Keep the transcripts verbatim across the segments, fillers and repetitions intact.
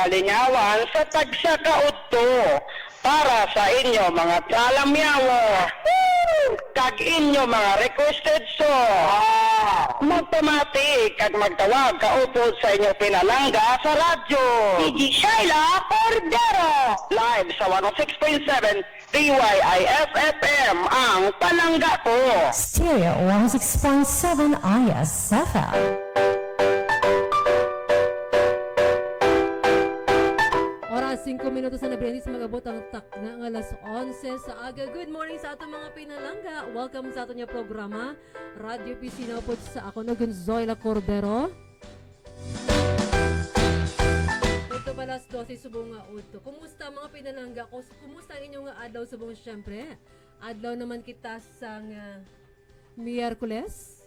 Kalingawan sa tagsa ka udto para sa inyo mga talamyawo kag inyo mga requested song. Magpamati kag magtawag kaupod sa inyo pinalangga sa radyo. Si G Shyla Cordero. Live sa one oh six point seven D Y I S F M ang palangga ko. Stereo one oh six point seven I S F M. Oras, singko minutos na nabilang sa mag-abot ang takna nga alas onse sa aga. Good morning sa aton mga pinalangga. Welcome sa aton nga programa, Radyo Pisina pod sa akon, Gunzoy La Cordero. Udto pa alas dose subong nga udto. Kumusta, mga pinalangga ko? Kumusta ang inyo nga adlaw subong, siyempre? Adlaw naman kita sang, ah, Miyerkules,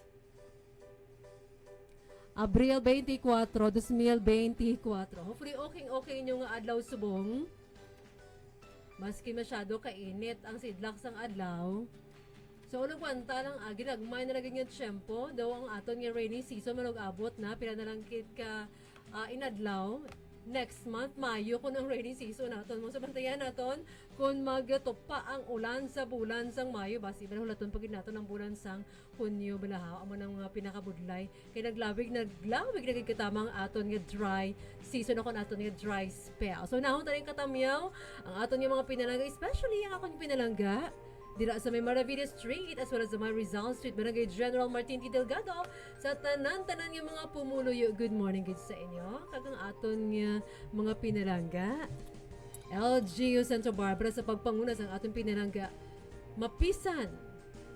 Abril twenty-four, dos mil twenty-four. Hopefully, okay, okay inyo nga adlaw subong. Maski masyado kainit ang sidlak sang adlaw. So, nagwanta lang, ah, ginagmay na lagi nga tiyempo. Daw ang aton nga rainy season, manug-abot na, pila na lang kit ka, ah, inadlaw. Next month, Mayo, kung ang rainy season naton. Mo sa bantayan naton, kung magtupa ang ulan sa bulan sang Mayo, basi, iban hulaton pa gid naton ang bulan sang Hunyo, bala, ha? Amo nang mga pinakabudlay. Kay naglawig, naglawig na gid katama ang aton nga dry season, o kon aton nga dry spell. So, nahon tayo katamyaw ang aton nga mga pinalangga, especially ang akong pinalangga dira sa may Maravides Street, as well as sa may Rizal Street, Barangay General Martin T. Delgado, sa tanan-tanan nga mga pumuluyo. Good morning gid sa inyo. Kag ang aton nga mga pinalangga, L G U Santa Barbara, sa pagpanguna sang aton pinalangga, mapisan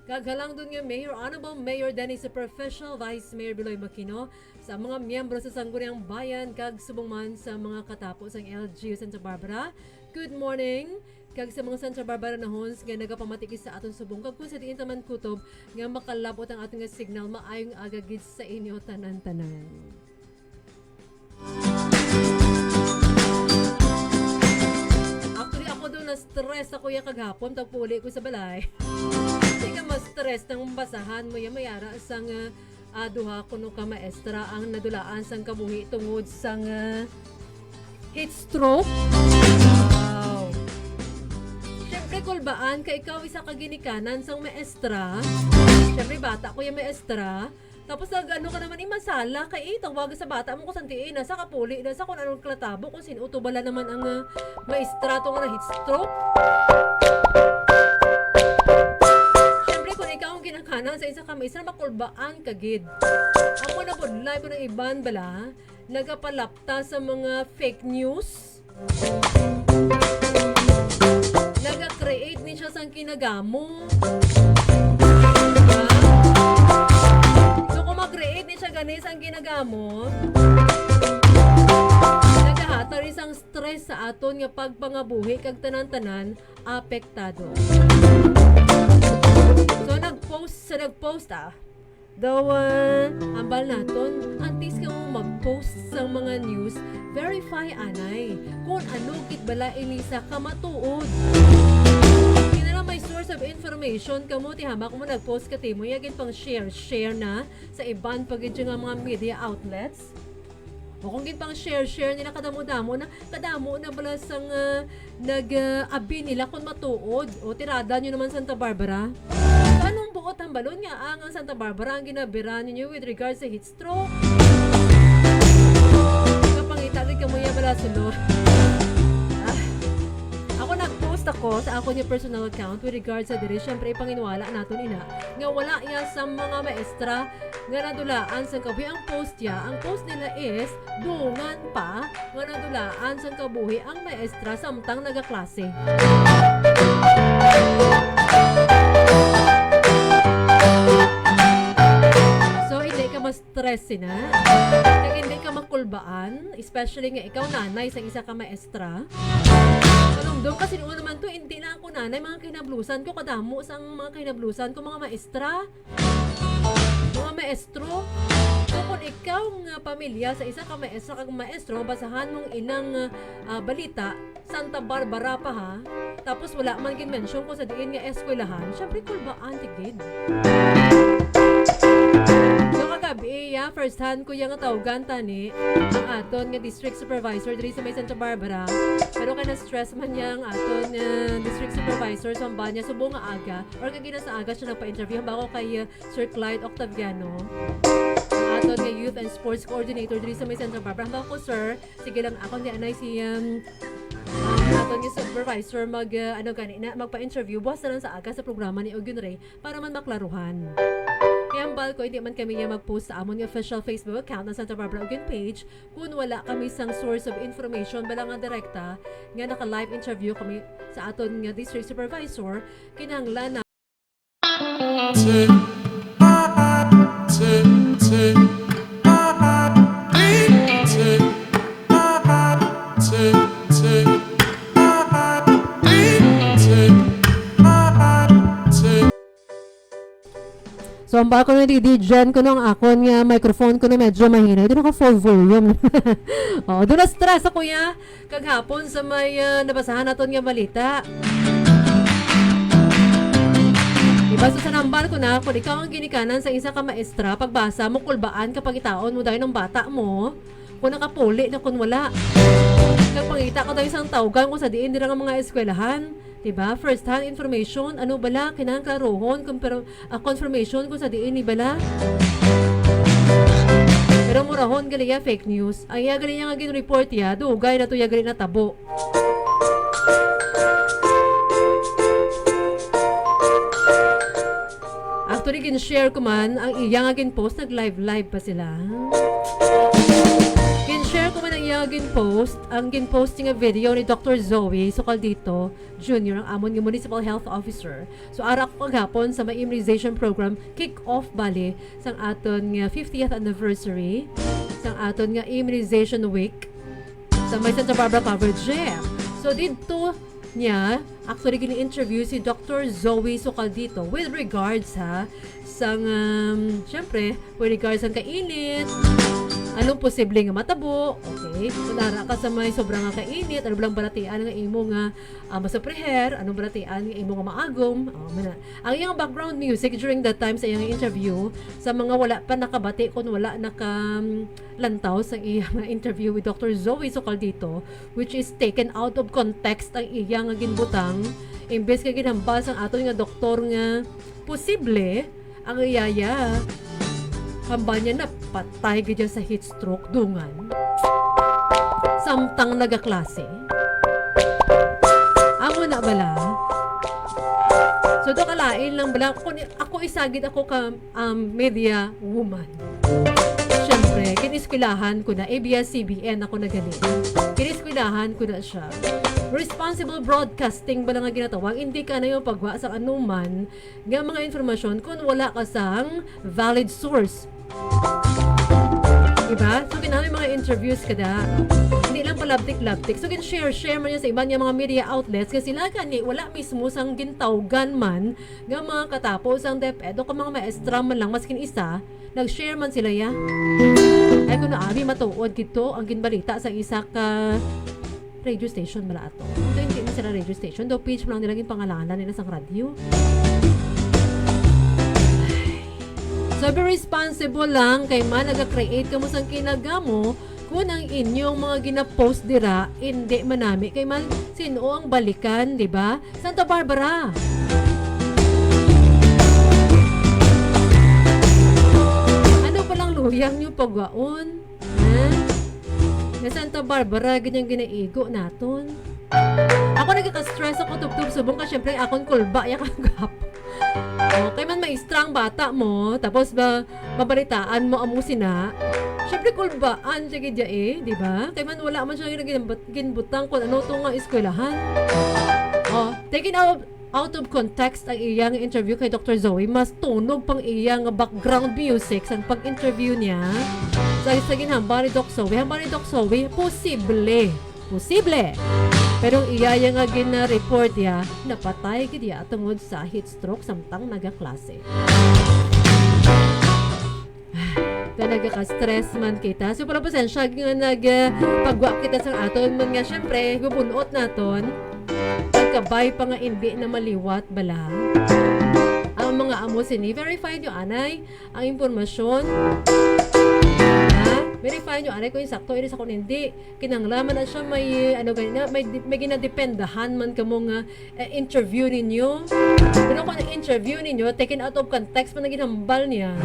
kag halangdon nga Mayor, Honorable Mayor Dennis Superficial, Vice Mayor Biloy Makino, sa mga miyembro sa Sangguniang Bayan, kag subong man sa mga katapo sang L G U Santa Barbara. Good morning. Kag sa mga Santa Barbara nahons nga nagapamatikis sa aton subong, kag kung sa diin ta man kutob nga makalabot ang aton nga signal, maayong aga gid sa inyo tanan-tanan. Actually, ako daw na-stress ako ya kaghapon, tagpuli ko sa balay. Hindi ka ma-stress nang basahan mo ya, may ara sang, ah, ah, duha kuno ka maestra ang nadulaan sang kabuhi tungod sang, ah, heat stroke. Wow. Siyempre, kulbaan ka, ikaw isa ka ginikanan sang maestra. Siyempre, bata ko yung maestra. Tapos nag-ano ka naman, imasala ka, eh, tawag sa bata mo kung santiin na sa kapuli na sa kung anong klatabo, kung sin-o to bala naman ang, ah, maestra to nga na heat stroke. Siyempre, kung ikaw ang ginakanan sa isa ka maestra, makulbaan ka gid. Amo na budlay ko ng iban bala, nagapalapta sa mga fake news. Naga-create ni siya sang kinagamo. Diba? So, kung mag-create ni siya gani sang kinagamo, nagahatag ni sang stress sa aton nga pagpangabuhi kag tanan-tanan apektado. So, nag-post, sa nag-post, ah, daw, ah, hambal naton, antes ka mo mag-post sang mga news, verify anay kung ano gid bala ini sa kamatuod. Kinala may source of information kamo, ti hamak mo nag-post ka, ti mo ya gid pang share, share na sa iban pa gid nga mga media outlets. O kung gid pang share, share nila kadamo-damo na, kadamo na bala sang, ah, nag, ah, abi nila kung matuod. O tirada nyo naman Santa Barbara. So, anong buot hambalon nga ang, ang Santa Barbara ang ginabiran ninyo with regards sa heat stroke? Kapangita gid kamo ya bala, suno. Ah, ako nag-post ako sa ako niya personal account with regards sa diri. Siyempre, ipanginwala naton ina nga wala ya sa mga maestra nga nadulaan sang kabuhi ang post ya. Ang post nila is dungan pa nga nadulaan sang kabuhi ang maestra samtang nagaklase. So, hindi ka ma-stress sina. Kag hindi ka makulbaan, especially nga ikaw nanay sa isa ka maestra. Kalungdong kasi noon naman to, hindi na ako nanay, mga kinablusan ko, kadamo sang mga kinablusan ko, mga maestra. Mga maestro, so kung ikaw nga pamilya sa isa ka maestra kag maestro, basahan mong inang, ah, balita, Santa Barbara pa ha, tapos wala man gin-mention kung sa diin nga eskwelahan, syempre kulbaan ti gid. So kagabi, yeah, first hand, kuya, nga tawgan tani ang aton nga district supervisor diri sa may Santa Barbara. Pero kay na-stress man niya ang aton nga district supervisor, so ang ba niya subong nga aga, or kay gina sa aga siya nagpa-interview. Hambal ko kay, uh, Sir Clyde Octaviano, ang aton nga youth and sports coordinator diri sa may Santa Barbara. Hambal ko, sir, sige lang, ako ni anay si, um, ang aton nga supervisor mag, uh, ano gani na, magpa-interview. Buwas na lang sa aga sa programa ni Ogun Ray para man maklaruhan. Kaya hambal ko, hindi man kami niya mag-post sa amon nga official Facebook account ng Santa Barbara Ogun page kung wala kami sang source of information bala nga direkta nga naka-live interview kami sa aton nga district supervisor, kinahanglan na So, ang ba ko na di, di dyan ko nung akon nga microphone ko na medyo mahina. Ito naka full volume. Oo, doon na stress ako, ya. Kaghapon sa may, ah, nabasahan naton nga balita. Diba, so sa nambal ko na, kung ikaw ang ginikanan sa isa ka maestra, pagbasa mo, kulbaan ka pangitaon mo dahil ng bata mo, kung nakapuli na kung wala. Nagpangita ka dahil isang tawgan kung sa diin dira nga mga eskwelahan. Diba? First hand information, ano bala, kinahang klaruhon, kung pero, ah, confirmation kung sa diin ni bala. Pero murahon gali ya fake news. Ang iya gali nga gin-report ya, dugay na to ya gali natabo. Actually, gin-share ko man ang iya nga gin-post, nag-live-live pa sila. Gin-share ko man ang iya nga gin-post, ang gin-post nga video ni Doctor Zoe Socaldito Junior, ang amon nga Municipal Health Officer. So, ara ko kaghapon sa may immunization program, kick-off bali sang aton nga fiftieth anniversary, sang aton nga immunization week sa may Santa Barbara Covered Gym. So, didto niya, actually, gini-interview si Doctor Zoe Socaldito with regards, ha, sang, um, syempre, with regards sang kainit, anong posible nga matabo, okay? Kung ara ka sa may sobra nga kainit, ano ba lang balatian nga imo nga, ah, masapreher, anong balatian nga imo nga maagom, oh, mana. Ang iyang background music during that time sa iyang interview, sa mga wala pa nakabati, kung wala naka, um, lantaw sa iyang interview with Doctor Zoe Socaldito, which is taken out of context ang iya nga ginbutang, imbes nga ginhambal sang aton nga doktor nga posible ang iyaya. Hambal niya na patay gid siya sa heat stroke dungan. Samtang nagaklase. Amo na bala. So, do kalain lang bala. Kung ako isagid ako ka, um, media woman. Siyempre, kiniskwelahan ko na, A B S C B N ako nagali. Kiniskwelahan ko na siya. Responsible broadcasting bala nga ginatawag, hindi ka na yung pagwa sa anuman nga mga informasyon kung wala ka sang valid source. Diba? So, kinahanglan mga interviews kada. Hindi lang palabtik-labtik. So, gin-share-share man niya sa iban niya mga media outlets nga sila gani wala mismo sang gintawgan man nga mga katapo sang DepEd o kung mga maestra man lang, maskin isa, nag-share man sila, ya. Ay, kuno abi matuod gid to ang ginbalita sa isa ka radio station bala ato. Ito hindi man sila radio station, daw page mo lang nila ginpangalanan nila sang radyo. So, be responsible lang kay man naga-create kamo sang kinagamo kung ang inyong mga gina-post dira hindi manami kay man sin-o ang balikan, di ba? Santa Barbara. Ano palang luyang niyo pagwaon? Ha? Nga Santa Barbara, ganyang ginaigo naton. Ako nagkaka-stress ako tubtub subong ka, syempre, akon kulba, ya kagap. Oh, kay man maestra ang bata mo, tapos ba, mabalitaan mo amo sina. Syempre, kulbaan siya gid ya eh, di ba? Kay man wala man siya gin-, ginbutang kung ano to nga eskwelahan. Oh, taking out, out of context ang iya nga interview kay Doctor Zoe, mas tunog pang iya nga background music sang pag-interview niya sa, sa ginhambal ni Doc Zoe. Hambal ni Doc Zoe, posible. Posible. Pero ang iya ya nga gina-report ya, napatay gid ya tungod sa heat stroke samtang nagaklase. Talaga ka-stress man kita. So, pala pasensya nga nag, ah, pagwa kita sa aton man nga, syempre, gubunot naton. Pagkabay pa nga hindi na maliwat bala. Ang nga amo sini, verify nyo anay ang impormasyon. Ha? Verify nyo anay kung insakto, iris ako hindi. Kinahanglan man na siya may, ano, gani na, may, may ginadependahan man kamo nga, eh, interview ninyo. Pero kung ang interview ninyo, taken out of context man ang ginhambal niya.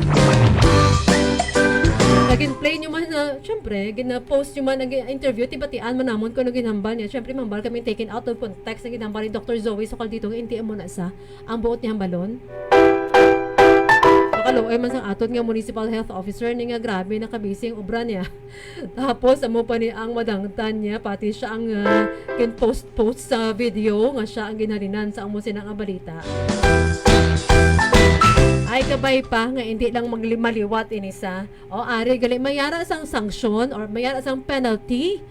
Nag-play nyo man na, syempre, gina-post nyo man ang interview, tibatian man namon kung ano ginhambal niya. Syempre, mambal kami taken out of context ang ginhambal ni Doctor Zoe Sokal dito nga hindi mo na sa ang buot niya hambalon. Makaluoy man sang aton nga municipal health officer ni nga grabe na kabisi ang obra niya. Tapos, amo pa ni ang madangtan niya, pati siya ang, ah, kin-post-post sa video nga siya ang ginhalinan sa amo sina nga balita. Ay, kabay pa nga hindi lang magli-, maliwat ini sa, o, ari gali, mayara sang sanksyon or mayara sang penalty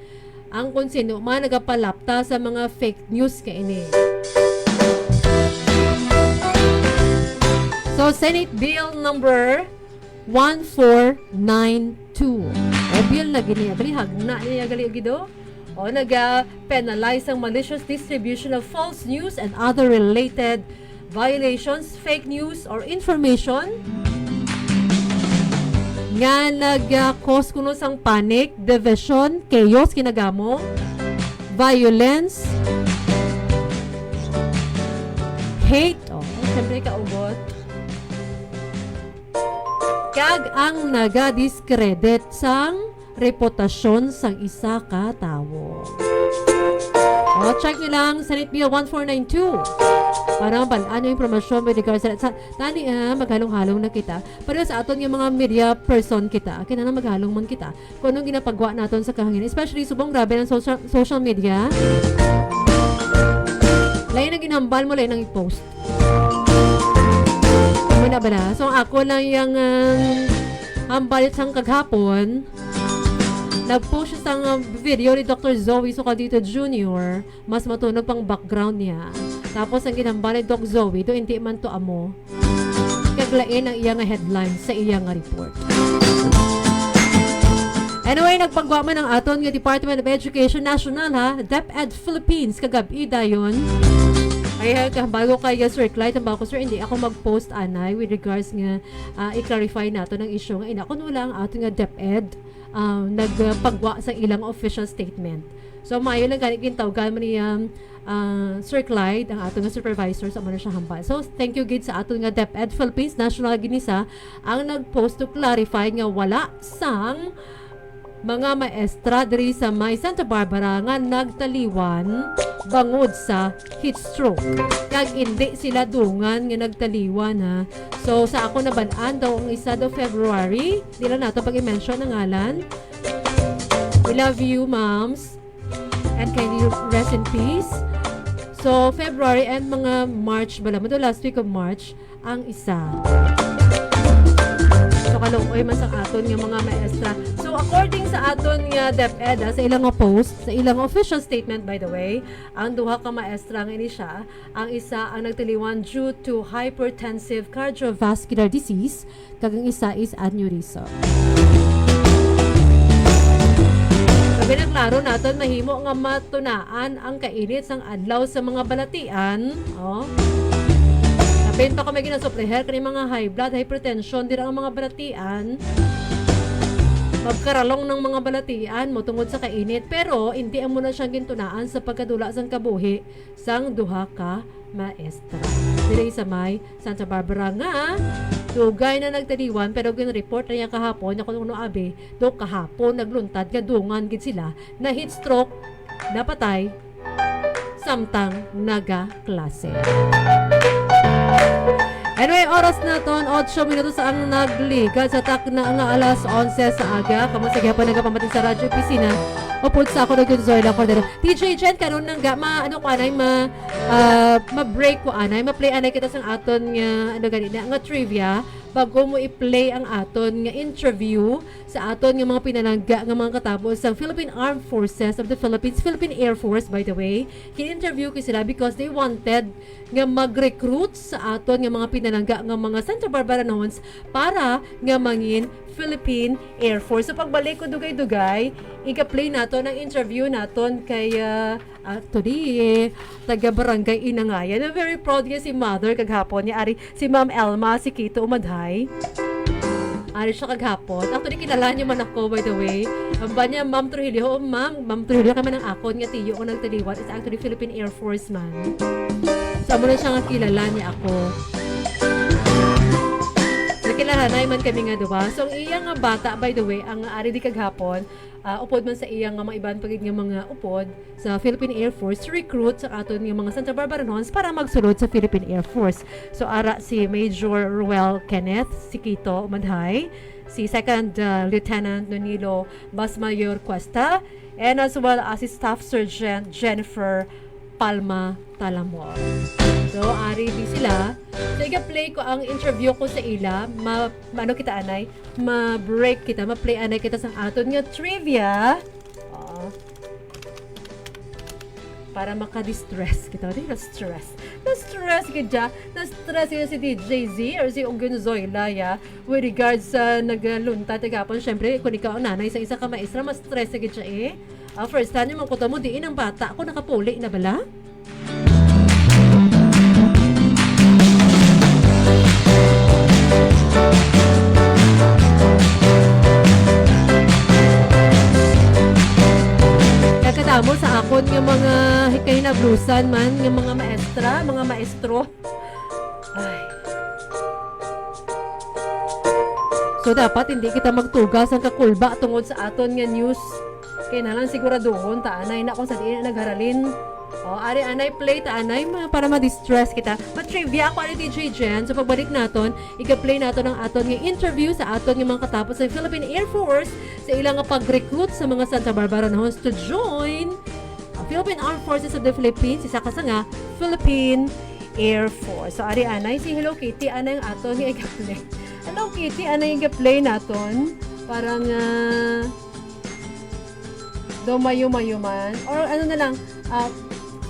ang kung sino man nagapalapta sa mga fake news nga ini. So, Senate Bill number one four nine two. O, bill na gini, gali, hagna niya gali, gido. O, naga-penalize ang malicious distribution of false news and other related violations, fake news, or information nga nag-cause kuno sang panic, division, chaos, kinagamo, violence, hate, o, syempre, kaugot, kag ang naga-discredit sang reputasyon sang isa ka tawo. O, check nyo lang, Senate Bill one four nine two. Para mabal-an ang impormasyon with regards sa, sa, tani, ah, maghalong-halong na kita. Pareho sa aton nga mga media person kita, kinahanglan maghalong man kita kung anong ginapagwa naton sa kahangin. Especially, subong grabe ang social, social media. Lain ang ginhambal mo, lain ang i-post. Muna ba na? So, ako lang yung, um, hambal sang kaghapon. Nag-post siya sang, um, video ni Doctor Zoe Socaldito Junior. Mas matunog pang background niya. Tapos, ang ginhambal ni Doc Zoe, do hindi man to amo. Kag lain ang iya nga headline sa iya nga report. Anyway, nagpagwa man ang aton nga Department of Education National, ha, DepEd Philippines, kagab-i dayon. Ay, ha, kahambal ko kay Sir Clyde, hambal ko, "Sir, hindi ako mag-post anay with regards nga, ah, i-clarify nato ang issue nga ina." Kung wala ang aton nga DepEd, ah, nagpagwa sa ilang official statement. So, maayo lang gani gintawgan man ni, um, ah, Sir Clyde, ang aton nga supervisor, sa amo na siya hambal. So, thank you gid sa aton nga DepEd Philippines National gid ni sa ang nag-post to clarify nga wala sang mga maestra diri sa may Santa Barbara nga nagtaliwan bangod sa heat stroke. Kag indi sila dungan nga nagtaliwan, ha. So, sa ako naban-an daw ang isa daw February, di lang nato pag-i-mention ang ngalan. We love you, moms. And can you rest in peace? So, February and mga March bala mo, the last week of March, ang isa. So, kaluoy man sa aton nga mga maestra. So, according sa aton nga DepEd, ah, sa ilang nga post, sa ilang official statement, by the way, ang duha ka maestra nga ini siya, ang isa ang nagtaliwan due to hypertensive cardiovascular disease, kag ang isa is aneurysm. Sabi na klaro naton, mahimo nga matunaan ang kainit sang adlaw sa mga balatian. Oh. Kapin pa kung may ginasupleher kani mga high blood, hypertension, dira ang mga balatian. Magkaralong ng mga balatian mo tungod sa kainit, pero hindi amo na siyang gintunaan sa pagkadula sang kabuhi sang duha ka maestra diri sa may Santa Barbara nga dugay na nagtaliwan, pero gin-report na niya kahapon, ako nung abi, do kahapon nagluntad nga dungan gid sila na heat stroke, napatay, samtang nagaklase. Anyway, oras naton, otso minutos ang nagligad sa takna nga alas onse sa aga. Kamo sa gihapon nagapamati sa Radyo Opisina. Upod sa ako, Doctor Zoila Cordero. T J Jen, karon nang ga, ma, ano ko anay, ma, ah, ma-break ko anay, ma-play anay kita sang aton nga, ano gani na, nga trivia. Bago mo i-play ang aton nga interview sa aton nga mga pinalangga nga mga katapo sang Philippine Armed Forces of the Philippines, Philippine Air Force, by the way. Kin-interview ko sila because they wanted nga mag-recruit sa aton nga mga pinalangga pinalangga nga mga Santa Barbaranons para nga mangin Philippine Air Force. So, pagbalik ko dugay-dugay, iga-play naton ang interview naton kay, ah, actually, taga Barangay Inangayan. Na very proud nga si mother kaghapon niya. Ari, si Ma'am Elma, si Kito Umadhay. Ari siya kaghapon. Actually, kilala niya man ako, by the way. Ang ba niya, Ma'am Trujillo? Oo, Ma'am. Ma'am Trujillo, kay man ang akon nga tiyo ko nagtiliwat is actually Philippine Air Force man. So, amo na siya nga kilala niya ako. Nakilala na man kami nga duha. So, ang iya nga bata, by the way, ang ari di kaghapon, ah, upod man sa iya nga mga iban pa gid nga mga upod sa Philippine Air Force, recruit sa aton nga mga Santa Barbaranons para magsulod sa Philippine Air Force. So, ara si Major Ruel Kenneth, si Kito Madhay, si Second, ah, Lieutenant Nonilo Basmayor Cuesta, and as well as si Staff Sergeant Jennifer Palma Talamor. So, ari di sila. So, iga-play ko ang interview ko sa ila. Ma-, ano kita, anay? Ma-break kita, ma-play anay kita sang aton nga trivia. Oh. Para maka-distress kita. Di na-stress. Na-stress gid siya. Na-stress gid si D J Z or si Ugun Zoila, ya. With regards sa nagalunta, tigapon, syempre, kung ikaw ang nanay sa isa ka maestra, ma-stress gid siya eh. Ah, first time naman ko tamo, diin ang bata ko nakapuli na bala? Kakadamo sa akon nga mga kahinablusan man, nga mga maestra, mga maestro. Ay. So, dapat hindi kita magtuga sang kakulba tungod sa aton nga news. Kay nalang siguraduhon ta anay na kung sa diin na nagharalin. O, ari anay, play ta anay ma-, para ma-distress kita. Ma-trivia ako, ari, D J Jen. So, pagbalik naton, iga-play naton ang aton nga interview sa aton nga mga katapos sa Philippine Air Force sa ilang nga pag-recruit sa mga Santa Barbaranons to join ang Philippine Armed Forces of the Philippines, isa ka sa nga Philippine Air Force. So, ari anay, si Hello Kitty anay ang aton nga iga-play. Hello Kitty anay ang iga-play naton. Parang, ah, daw mayo-mayo man. Or ano na lang, ah,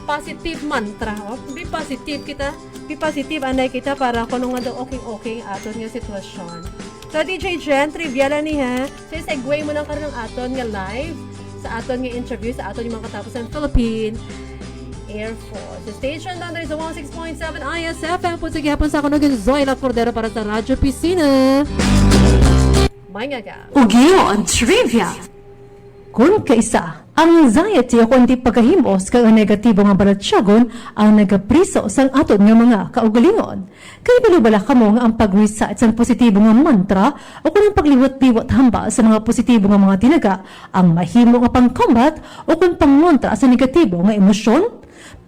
positive mantra. Oh, be positive kita. Be positive, anay kita para kuno nga daw okay-okay ang aton nga sitwasyon. So, D J Jen, trivia lang ni, ha? So, segue mo lang karon ang aton nga live sa aton nga interview sa aton nga mga katapos ang Philippine Air Force. Sa station number is one oh six point seven I S F M. Pud sa gihapon sa kuno gid Zoila Cordero para sa Radyo Pisina. May nga ka. Ugyo ang trivia. Kon kaisa, ang anxiety o kon di pagkahimos kag ang negatibo nga balatyagon ang nagapriso sang aton nga mga kaugalingon. Kay balo bala kamo nga ang pag-recite sang positibo nga mantra o kon ang pagliwat-liwat hambal sa mga positibo nga mga tinaga ang mahimo nga pang-combat o kon pangontra sa negatibo nga emosyon?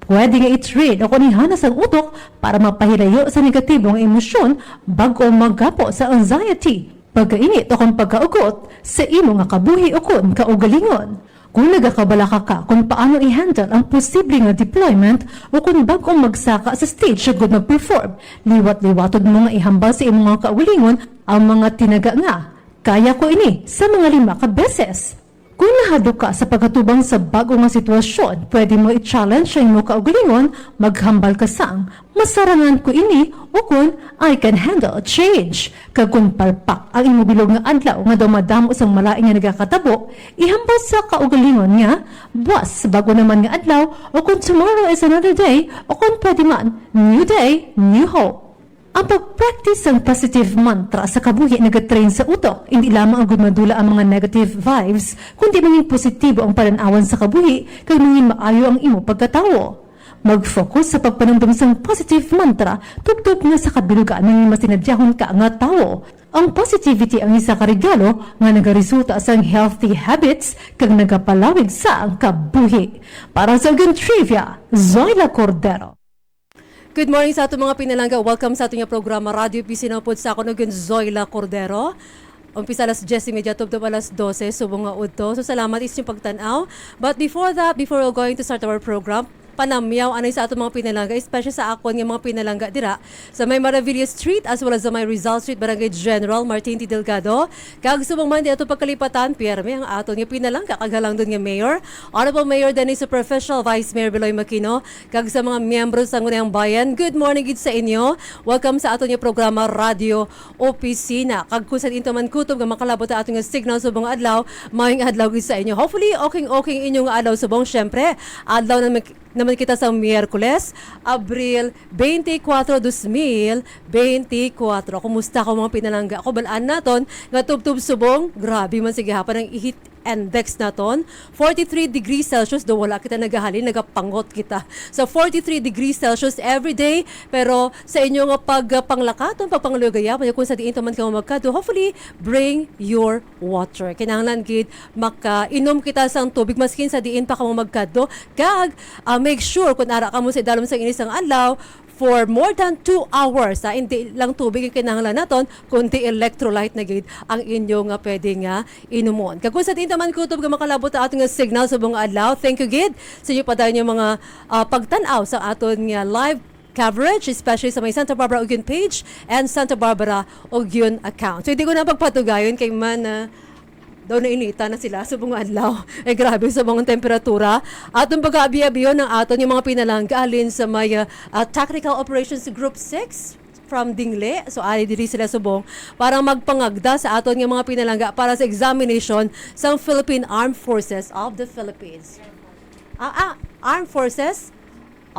Pwede nga i-train o kon ihana sang utok para mapahilayo sa negatibo nga emosyon bag-o magapo sa anxiety, pagkainit o kon pagkaugot sa imo nga kabuhi o kon kaugalingon. Kung nagakabalaka ka kung paano i-handle ang posible nga deployment o kung bag-ong magsaka sa stage agud mag-perform, liwat-liwaton mo nga ihambal sa imo nga kaugalingon ang mga tinaga nga, "Kaya ko ini," sa mga lima ka beses. Kung nahadlok ka sa pagkatubang sa bag-o nga sitwasyon, pwede mo i-challenge ang imo kaugalingon, maghambal ka sang, "Masarangan ko ini," o kon, "I can handle change." Kag kon palpak ang imo bilog nga adlaw nga daw madamo sang malain nga nagakatabo, ihambal sa kaugalingon nga, "Buas, bag-o naman nga adlaw," o kon, "Tomorrow is another day," o kon pwede man, "New day, new hope." Ang pag-practice sang positive mantra sa kabuhi nagatrain sa utok. Indi lamang agud madula ang mga negative vibes, kundi mangin positibo ang panan-awan sa kabuhi kag mangin maayo ang imo pagkatawo. Mag-focus sa pagpanumdom sang positive mantra, tubtob nga sa kabilugan mangin mas tinadyahon ka nga tawo. Ang positivity ang isa ka regalo nga nagaresulta sang healthy habits kag nagapalawig sa kabuhi. Para sa Ugin Trivia, Zoila Cordero. Good morning sa ato mga pinalangga. Welcome sa ato nga programa, Radyo Pisina, pod sa akon, Ugin Zoila Cordero. Umpisa alas diyes y media, tubtob alas dose, subong nga udto. So, salamat is yung pagtanaw. But before that, before we're going to start our program, panamyaw anay sa aton mga pinalangga, especially sa akon nga mga pinalangga dira sa may Maravillas Street as well as sa may Rizal Street, Barangay General Martin T. Delgado. Kag subong man di ato pagkalipatan, piyerme ang aton nga pinalangga kag halangdon nga mayor, Honorable Mayor Dennis Superficial, Vice Mayor Beloy Makino, kag sa mga miyembro sa Sangguniang Bayan. Good morning gid sa inyo. Welcome sa aton nga programa, Radyo Opisina. Kag kung sa diin man kutob nga makalabot ang aton nga signal subong adlaw, maayong adlaw gid sa inyo. Hopefully, okay-okay inyo nga adlaw subong. Syempre, adlaw na mag- naman kita sa Miyerkules, Abril twenty-four, dos mil bente kwatro. Kumusta ko, mga pinalangga ko? Balaan naton nga tubtob subong. Grabe man sa gihapon ang heat index naton. Forty-three degrees Celsius, do wala kita nagahalin, nagapangot kita sa forty-three degrees Celsius every day. Pero sa inyo nga pagpanglakaton, pagpanglugaya, kung sa diin man kamo magkadto, hopefully, bring your water. Kinahanglan gid makainom kita sang tubig maskin sa diin pa kamo magkadto. Kag, ah, make sure kung ara kamo sa idalom sang init sang adlaw for more than two hours, ha? Hindi lang tubig ang kinahanglan naton, kundi electrolyte na gid ang inyo nga pwede nga inumon. Kag kung sa diin man kutob nga makalabot ang aton nga signal subong adlaw, thank you gid sa inyo padayon nga mga, ah, pagtan-aw sa aton nga live coverage, especially sa may Santa Barbara Ugyon page and Santa Barbara Ugyon account. So, hindi ko na pagpatugayon kay man, ah, daw nainita na sila subong adlaw. Eh, grabe subong ang temperatura. Aton pag-aabi-abihon ang aton nga mga pinalangga halin sa may, ah, ah, Tactical Operations Group six from Dingle. So, ari diri sila subong para magpangagda sa aton nga mga pinalangga para sa examination sang Philippine Armed Forces of the Philippines. Ah, ah, Armed Forces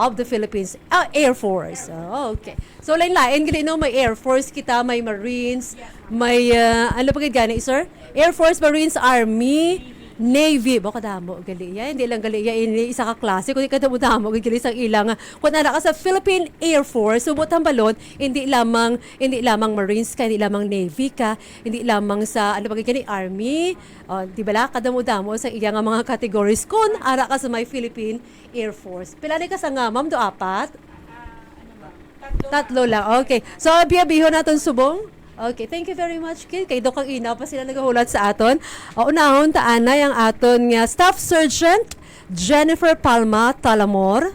of the Philippines. Ah, Air Force. Oh, okay. So, lain-lain gali, no? May Air Force kita, may Marines, may, ah, ano pa gid gani, sir? Air Force, Marines, Army, Navy. Baka damo gali ya. Hindi lang gali ya ini isa ka klase, kundi kadamo-damo gid gali sang ilang. Kung ana ka sa Philippine Air Force, subot ang balon, hindi lamang, hindi lamang Marines ka, hindi lamang Navy ka, hindi lamang sa, ano pa gid gani, Army. Oh, di bala, kadamo-damo sa iya nga mga categories. Kung ara ka sa may Philippine Air Force. Pila ni ka sa nga, ma'am? Do, apat? Tatlo lang. Okay. So, abi-abihon naton subong. Okay, thank you very much, kid. Kay Doc, kag Ina pa sila nagahulat sa aton. O, unahon ta anay ang aton nga Staff Sergeant Jennifer Palma Talamor,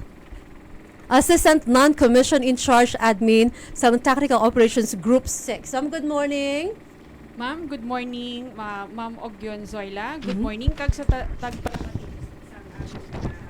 Assistant Non-Commissioned in Charge Admin sa Tactical Operations Group six. Ma'am, good morning. Ma'am, good morning, ma-, Ma'am Ogyon Zoila. Good Mhm. morning, kag sa ta-, tagpalamati sang aton, ah,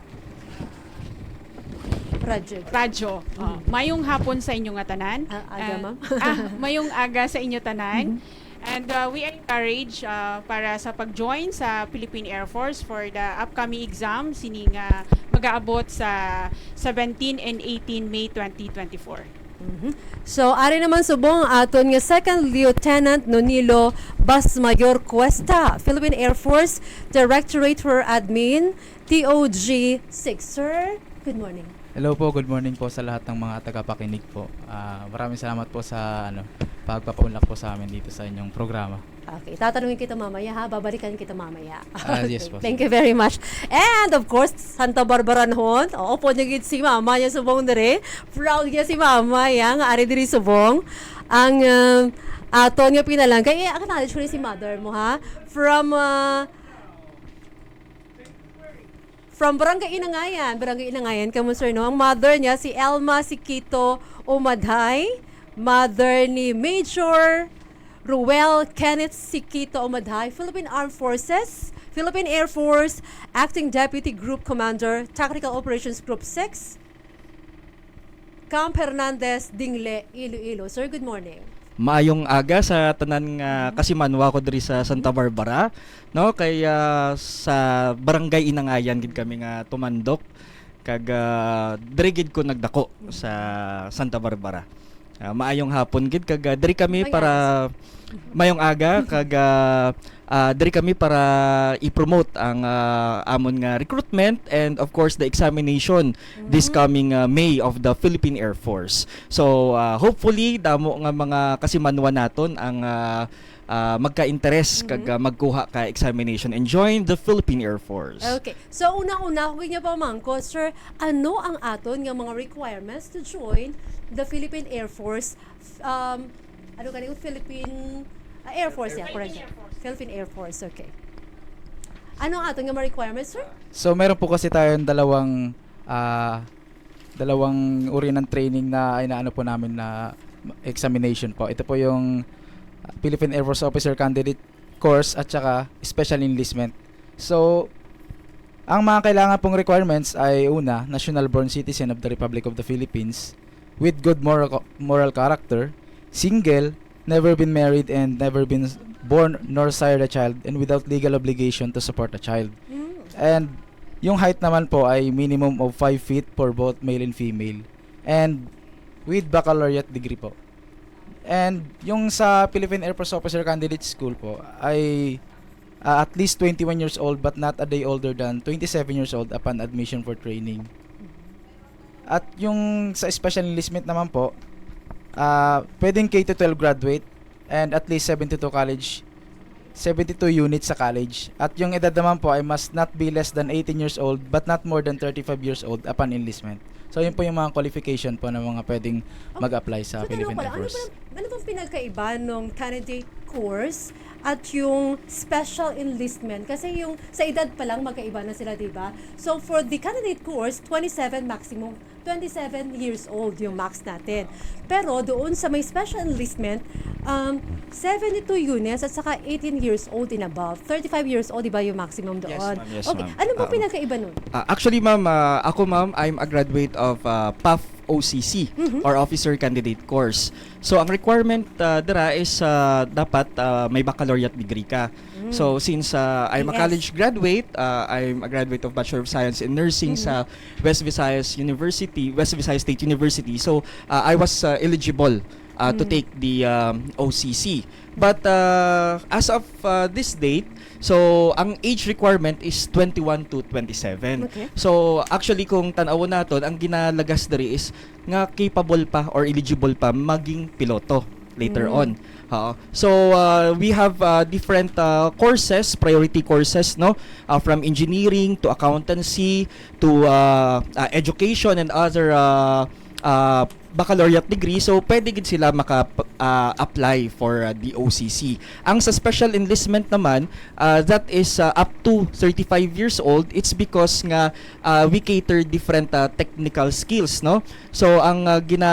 Project. radyo. Ah, Mhm. mayong hapon sa inyo nga tanan. Ah, aga, And, ma'am. ah, mayong aga sa inyo tanan. Mhm. And, uh, we are encouraged, uh, para sa pag-join sa Philippine Air Force for the upcoming exam, sini nga mag-aabot sa seventeen and eighteen May twenty twenty-four. Mhm. So, ari naman subong ang aton nga Second Lieutenant Nonilo Basmayor Cuesta, Philippine Air Force Directorate for Admin, T O G six. Sir, good morning. Hello po, good morning po sa lahat ng mga tagapakinig po. Ah, maraming salamat po sa, ano, pagpapaunlak po sa amin dito sa inyong programa. Okay, tatanungin kita mamaya, ha, babalikan kita mamaya. Ah, yes po, Thank you very much. And of course, Santa Barbara noon. Oo po, niya gid si mama niya subong diri. Proud niya si mama, ya, nga ari diri subong. Ang, um, aton nga pinalangga, eh, acknowledge ko ni si mother mo, ha? From, uh, from Barangay Inangayan. Barangay Inangayan, kamo, sir, no? Ang mother niya, si Elma Sikito Umadhay. Mother ni Major Ruel Kenneth Sikito Umadhay, Philippine Armed Forces, Philippine Air Force, Acting Deputy Group Commander, Tactical Operations Group six, Camp Hernandez, Dingle, Iloilo. Sir, good morning. Maayong aga sa tanan nga Mhm. kasimanwa ko diri sa Santa Mhm. Barbara, no? Kay, ah, sa Barangay Inangayan gid kami nga tumandok, kag, ah, diri gid ko nagdako sa Santa Barbara. Ah, maayong hapon gid, kag, ah, diri kami Maayong para aga, sir. maayong aga, kag, ah, ah, diri kami para i-promote ang, ah, amon nga recruitment and, of course, the examination this Mhm. coming, ah, May of the Philippine Air Force. So, ah, hopefully, damo nga mga kasimanwa naton ang, ah, ah, magka-interes kag, Mhm. ah, magkuha ka examination and join the Philippine Air Force. Okay. So, una-una, ako gid nga pamangkot, sir, ano ang aton nga mga requirements to join the Philippine Air Force? F-, um, ano ka, Philippine, ah, Air Force, yeah, Philippine correct. Air Force. Philippine Air Force, okay. Ano ang aton nga mga requirements, sir? So, meron po kasi tayong dalawang, ah, dalawang uri ng training na inaano po namin na examination po. Ito po yung Philippine Air Force Officer Candidate Course at saka Special Enlistment. So, ang mga kailangan pong requirements ay una, national born citizen of the Republic of the Philippines with good moral, moral character, single, never been married and never been born nor sired a child and without legal obligation to support a child. Mm. And yung height naman po ay minimum of five feet for both male and female. And with baccalaureate degree po. And yung sa Philippine Air Force Officer Candidate School po ay ah, at least twenty-one years old but not a day older than twenty-seven years old upon admission for training. At yung sa special enlistment naman po, ah, pwedeng K to twelve graduate and at least seventy-two college, seventy-two units sa college. At yung edad naman po ay must not be less than eighteen years old but not more than thirty-five years old upon enlistment. So yun po yung mga qualification po ng mga pwedeng Okay. mag-apply sa So, tanong Philippine ko lang, Air ano Force. ba, ano bang pinagkaiba ng candidate course at yung special enlistment? Kasi yung sa edad pa lang, magkaiba na sila, di ba? So, for the candidate course, twenty-seven maximum, twenty-seven years old yung max natin. Pero doon sa may special enlistment, um, seventy-two units at saka eighteen years old and above. Thirty-five years old, di ba, yung maximum Yes, doon? ma'am. Yes, Okay, ma'am. ano bang Um, pinagkaiba nun? Ah, actually, ma'am, ah, ako, ma'am, I'm a graduate of ah, PAF O C C Mhm. or Officer Candidate Course. So, ang requirement ah, dira is ah, dapat ah, may baccalaureate degree ka. Mm. So, since ah, I'm a Yes. college graduate, ah, I'm a graduate of Bachelor of Science in Nursing Mhm. sa West Visayas University, West Visayas State University. So, ah, I was ah, eligible ah, to Mm. take the um, O C C. But ah, as of ah, this date, so ang age requirement is twenty-one to twenty-seven. Okay. So actually kung tan-awon naton, ang ginalagas diri is nga capable pa or eligible pa maging piloto later Mm. on. Oo. So uh, we have uh, different uh, courses, priority courses, no? Uh, from engineering to accountancy to uh, uh, education and other uh, uh, baccalaureate degree. So pwede gid sila maka uh, apply for uh, the O C C. Ang sa special enlistment naman, uh, that is uh, up to thirty-five years old. It's because nga uh, we cater different uh, technical skills, no? So ang uh, gina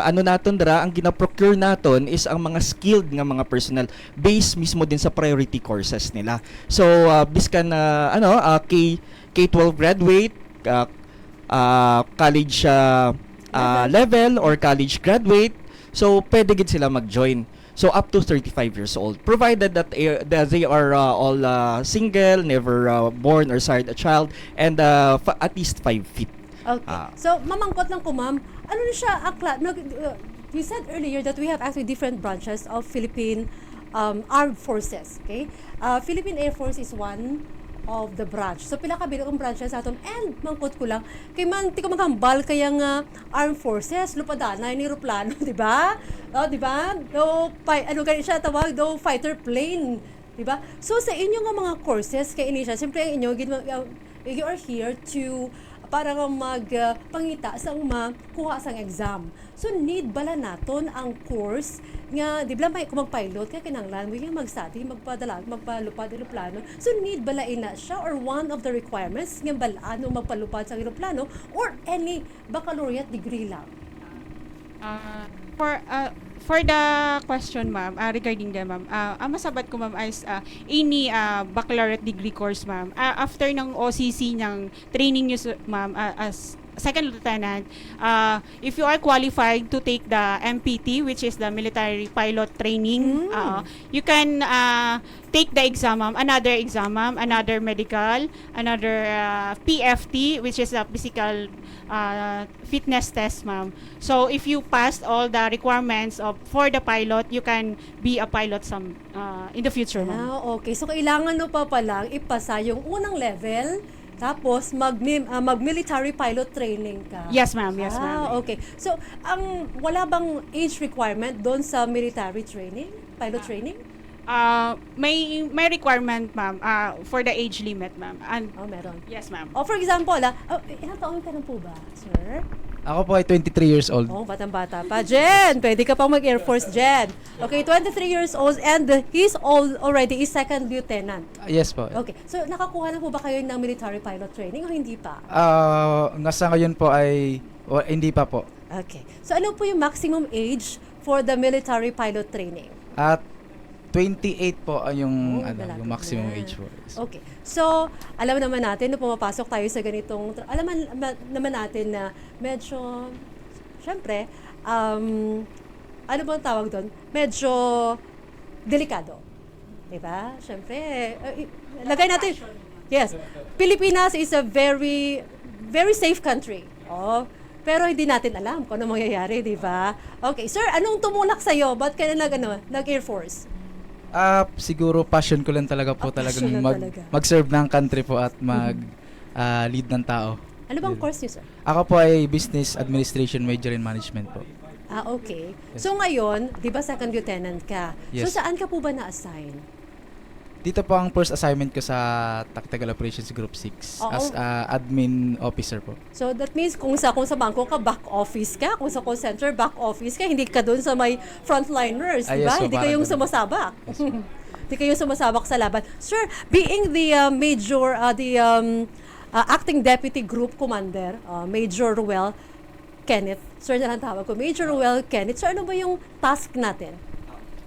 ano naton dira, ang gina-procure naton is ang mga skilled nga mga personnel based mismo din sa priority courses nila. So uh, biskan uh, ano uh, K K twelve graduate, uh, uh, college uh, uh, level or college graduate, so pwede gid sila mag-join. So up to thirty-five years old, provided that eh, that they are uh, all uh, single, never uh, born or sired a child, and uh, fa- at least five feet. Okay. Ah. So, mamangkot lang ko, ma'am. Ano na siya, akla, nag, uh, you said earlier that we have actually different branches of Philippine um, Armed Forces, okay? Uh, Philippine Air Force is one of the branch. So, pila ka bilog ang branches naton? And, mangkot ko lang, kay man, di ko maghambal kaya nga Armed Forces, lupadanay ni eroplano, di ba? Oh, di ba? Do, pi- ano gani siya tawag? Do fighter plane. Di ba? So, sa inyo nga mga courses, kay ini siya, siyempre, ang inyo, gid-, uh, you are here to, para nga mag, uh, pangita sa makuha sang exam. So, need bala naton ang course nga, di ba, may, kung mag-pilot ka, kinahanglan mo yung magstudy, magpadala, magpalupad eroplano. So, need bala ina siya or one of the requirements nga bal-an mo magpalupad sa eroplano or any baccalaureate degree lang? Ah, for ah, for the question, ma'am, ah, regarding the, ma'am, ah, ang masabat ko, ma'am, is ah, any ah, baccalaureate degree course, ma'am, ah, after ng O C C, ng training nyo, s- ma'am, ah, as second lieutenant, ah, if you are qualified to take the M P T, which is the military pilot training, Mm. ah, you can ah, take the exam, ma'am, another exam, ma'am, another medical, another ah, P F T, which is a physical ah, fitness test, ma'am. So, if you passed all the requirements of for the pilot, you can be a pilot some ah, in the future, ma'am. Ah, okay. So, kailangan mo pa palang ipasa yung unang level, tapos mag, ah, mag-military pilot training ka. Yes, ma'am. Yes, Ah, ma'am. Okay. So, ang wala bang age requirement doon sa military training? Pilot Ah. Training? Ah, may may requirement, ma'am, ah, for the age limit, ma'am. And Oh, meron. Yes, ma'am. Oh, for example, ah, oh, ilang taon ka na po ba, sir? Ako po ay twenty-three years old. Oh, batang-bata pa. Jen, pwede ka pang mag-Air Force, Jen. Okay, twenty-three years old and he's all already is second lieutenant. Ah, yes po. Okay, so nakakuha na po ba kayo ng military pilot training o hindi pa? Ah, nga sa ngayon po ay wa- hindi pa po. Okay. So ano po yung maximum age for the military pilot training? At twenty-eight po ang yung, Oh, ano, malapit yung maximum na. age po. Okay. So, alam naman natin na pumapasok tayo sa ganitong tra- alam man- ma- naman natin na medyo syempre um ano bang tawag doon? Medyo delikado. 'Di ba? Syempre, uh, i- lagay natin. Yes. Pilipinas is a very very safe country. Oh. Pero hindi natin alam kung ano mangyayari, 'di ba? Okay, sir, anong tumulak sa iyo? Ba't ka na nag ano, nag Air Force? Ah, siguro passion ko lang talaga po Ah, passion talagang lang mag talaga. mag-serve ng country po at mag ah, lead ng tao. Ano bang Yun. Course niyo, sir? Ako po ay business administration major in management po. Ah, okay. So ngayon, 'di ba second lieutenant ka? So Yes. Saan ka po ba na-assign? Dito po ang first assignment ko sa Tactical Operations Group six Oo. as ah, admin officer po. So that means kung sa kung sa bangko ka back office ka, kung sa call center back office ka, hindi ka doon sa may frontliners, Ah, di yes, ba? so Hindi parang kayong ganun. sumasabak. Yes, ma'am. Hindi kayo sumasabak sa laban. Sir, being the uh, major uh, the um, uh, acting deputy group commander, uh, Major Ruel Kenneth. Sir na lang tawag ko. Major Ruel Kenneth. Sir, ano ba yung task natin?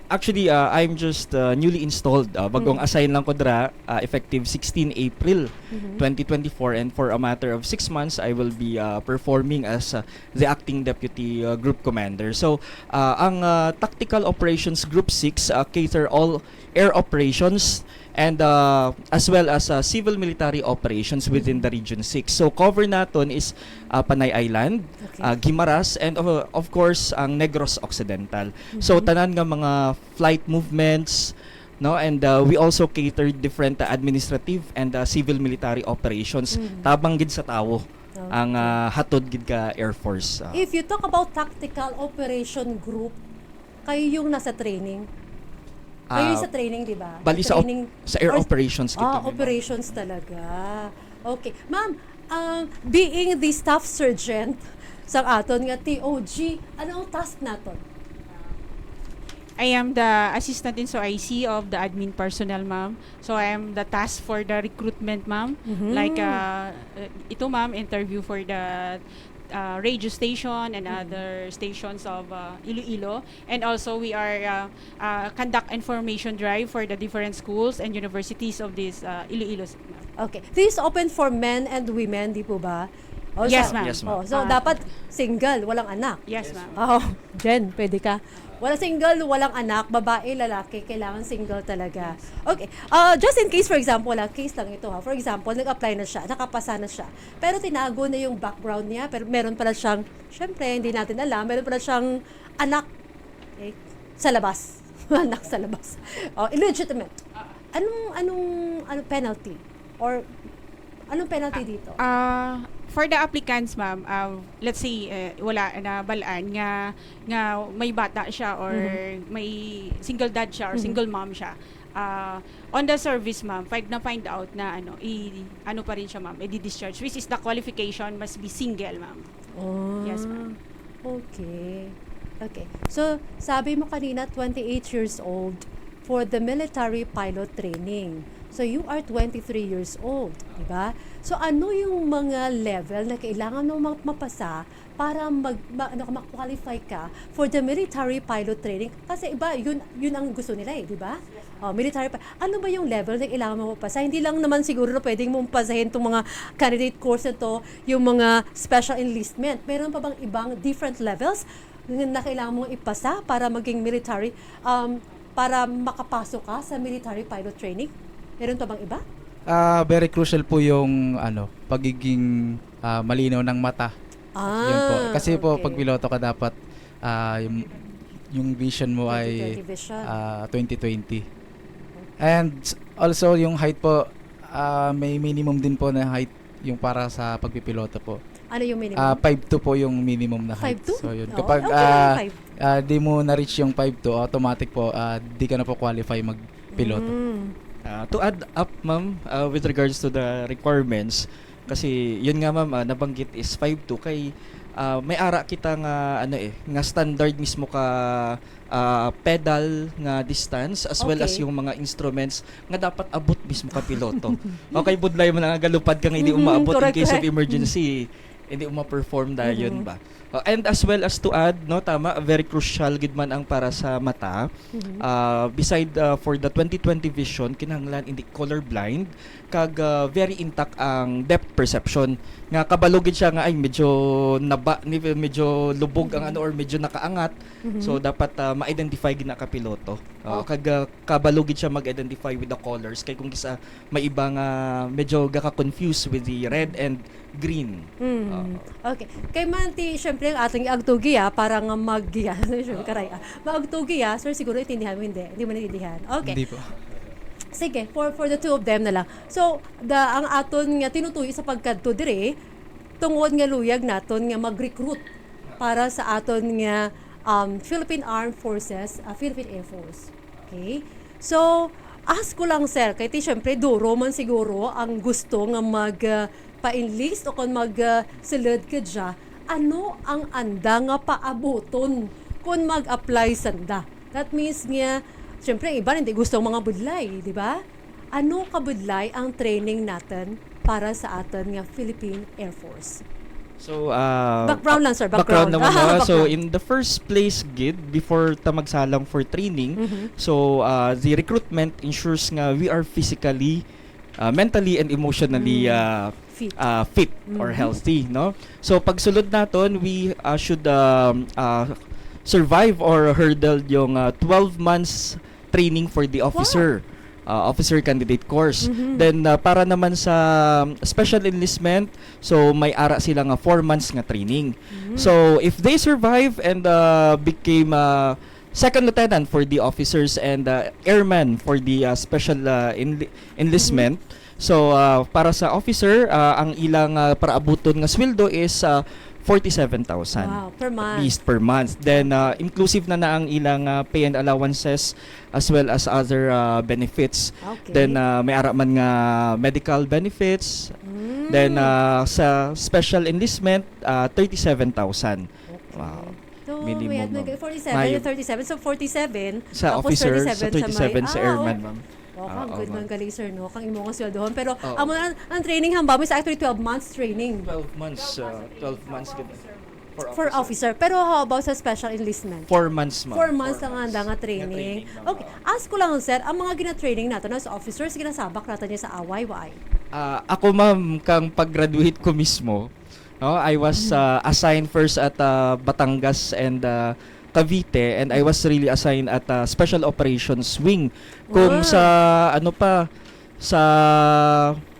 Actually, uh, I'm just uh, newly installed. Uh, bagong Mm. assign lang ko dra, uh, effective sixteen April Mhm. twenty twenty-four, and for a matter of six months, I will be uh, performing as uh, the acting deputy uh, group commander. So, uh, ang uh, Tactical Operations Group six uh, cater all air operations and uh, as well as uh, civil military operations within the Region six. So, cover naton is uh, Panay Island, Okay. uh, Guimaras, and of, of course, ang Negros Occidental. So, Mhm. tanan nga mga flight movements, no, and uh, we also catered different uh, administrative and uh, civil military operations Mhm. tabang gid sa tawo Okay. ang uh, hatod gid ka Air Force. Uh, If you talk about tactical operation group, kayo yung nasa training. Kayo yung uh, sa training, di ba? bali sa op- Training sa air or- operations gid Ah, kami, ma'am. Operations talaga. Okay. Ma'am, um, being the staff sergeant sa aton nga T O G, ano ang task naton? I am the assistant in S O I C of the admin personnel, ma'am. So I am the task for the recruitment, ma'am. Mhm. Like uh, uh, ito, ma'am, interview for the uh, radio station and Mhm. other stations of uh, Iloilo. And also we are uh, uh, conduct information drive for the different schools and universities of this uh, Iloilo, ma'am. Okay. This is open for men and women, di po ba? O, Yes, sa- ma'am. Yes, ma'am. Oh, so Ah. dapat single, walang anak. Yes, ma'am. Oh, Jen, pwede ka. Wala single, walang anak, babae, lalaki, kailangan single talaga. Okay. Uh, just in case, for example, ah, case lang ito ha. For example, nag-apply na siya, nakapasa na siya. Pero tinago na yung background niya, pero meron pala siyang, syempre, hindi natin alam, meron pala siyang anak eh, sa labas. Anak sa labas. Oh, illegitimate. Anong, anong, anong penalty? Or, anong penalty dito? Uh, for the applicants, ma'am, uh, let's say uh, wala na balaan nga nga may bata siya or Mhm. may single dad siya or Mhm. single mom siya. Uh, on the service, ma'am, pag na-find out na ano, i ano pa rin siya, ma'am, i-discharge, which is the qualification must be single, ma'am. Oh. Yes, ma'am. Okay. Okay. So, sabi mo kanina, twenty-eight years old for the military pilot training. So, you are twenty-three years old, di ba? So, ano yung mga level na kailangan mo ma- mapasa para mag, ma, ano, ka, ma-qualify ka for the military pilot training? Kasi iba, yun, yun ang gusto nila eh, di ba? Oh, military pa. Ano ba yung level na kailangan mo mapasa? Hindi lang naman siguro na pwedeng mong pasahin itong mga candidate course na to, yung mga special enlistment. Meron pa bang ibang different levels na kailangan mong ipasa para maging military, um, para makapasok ka sa military pilot training? Meron pa bang iba? Ah, very crucial po yung ano, pagiging ah, malinaw ng mata. Ah, Yun po. Kasi po okay. Pag piloto ka dapat ah, yung, yung vision mo ay twenty twenty vision. ah, twenty twenty. And also yung height po, ah, may minimum din po na height yung para sa pagpipiloto po. Ano yung minimum? Ah, five two po yung minimum na height. Five two? So yun. Oo, Kapag okay lang yung ah, five. ah, di mo na-reach yung five two, automatic po, ah, di ka na po qualify magpiloto. Mm. Uh, to add up, ma'am, uh, with regards to the requirements, kasi yun nga, ma'am, uh, nabanggit is five two kay Ah, may ara kita nga, ano eh, nga standard mismo ka, ah, pedal nga distance, as well as Okay. yung mga instruments nga dapat abot mismo ka piloto. Okay, budlay man nga galupad ka nga hindi Mhm, umaabot in correct, case of correct. emergency, hindi uma-perform dayon Mhm. ba? Uh, and as well as to add, no, tama, very crucial gid man ang para sa mata. Mhm. Ah, beside, ah, for the twenty twenty vision, kinahanglan hindi colorblind, kag, ah, very intact ang depth perception. Nga kabalo gid siya nga, ay, medyo naba, ni, medyo lubog ang Mhm. ano, or medyo nakaangat. Mhm. So, dapat, ah, ma-identify gid na kapiloto. Ah, Oh. kag, ah, kabalo gid siya mag-identify with the colors. Kay kung kisa may iba nga medyo gaka-confuse with the red and green. Mm. Oo. Okay. Kay man ti, syempre, ang ating agtugi, ah, para nga mag-, sure, karay, ah, maagtugi, ah, sir, siguro intindihan mo, hindi. Hindi mo naintindihan. Okay. Hindi po. Sige, for, for the two of them na lang. So, the, ang aton nga tinutuyo sa pagkadto diri, tungod nga luyag naton nga mag-recruit para sa aton nga, um, Philippine Armed Forces, ah, Philippine Air Force. Okay? So, ask ko lang, sir, kay ti, syempre, duro man siguro ang gusto nga mag, ah, pa-enlist o kon mag, ah, sulod ka dya. Ano ang anda nga paabuton kon mag-apply sanda? That means nga, syempre, ang iban hindi gusto ang mga budlay, di ba? Ano kabudlay ang training natin para sa aton nga Philippine Air Force? So, ah, Background lang, sir. Background Background. naman, Ah, no? So, background. in the first place, gid, before ta magsalang for training, Mhm. so, ah, the recruitment ensures nga we are physically, ah, mentally and emotionally, Mm. ah, Fit. ah, fit or Mhm. healthy, no? So, pagsulod naton, we, ah, should, um, ah, survive or hurdle yung, ah, twelve months training for the Wow. officer, ah, officer candidate course. Mhm. Then, ah, para naman sa special enlistment, so may ara sila nga four months nga training. Mhm. So, if they survive and, ah, became, ah, second lieutenant for the officers and, ah, airman for the, ah, special, ah, enli-, enlistment, Mhm. so, ah, para sa officer, ah, ang ilang, ah, paraabuton nga sweldo is, ah, forty-seven thousand Wow, per at month. least per month. Then, ah, inclusive na na ang ilang, ah, pay and allowances as well as other, ah, benefits. Okay. Then, ah, may ara man nga medical benefits. Mm. Then, ah, sa special enlistment, ah, thirty-seven thousand. Okay. Wow. So, Minimum, may at nag-, ma'am. forty-seven Mayo. and thirty-seven. So, forty-seven, Sa tapos officer, thirty-seven sa sa may, thirty-seven sa ah, airman, okay. ma'am. Wow, ang Oo, good ma'am. man gali, sir, no? Kang imo nga sweldohon. Pero, Oo. amo na, ang training, hamba mo, is actually twelve months training. Twelve months, Twelve months ah, training twelve sa months, officer. gid. For For officer. officer. Pero how about sa special enlistment? Four months, ma'am. Four months Four lang months. anda nga Nga training. training, ma'am. Okay, Oo. ask ko lang, sir, ang mga gina-training nato na sa officers, ginasabak nato niya sa away, why? Ah, ako, ma'am, kang pag-graduate ko mismo, no, I was, Mhm. ah, assigned first at, ah, Batangas and, ah, Cavite, and I was really assigned at, ah, Special Operations Wing. Kung Wow. sa, ano pa, sa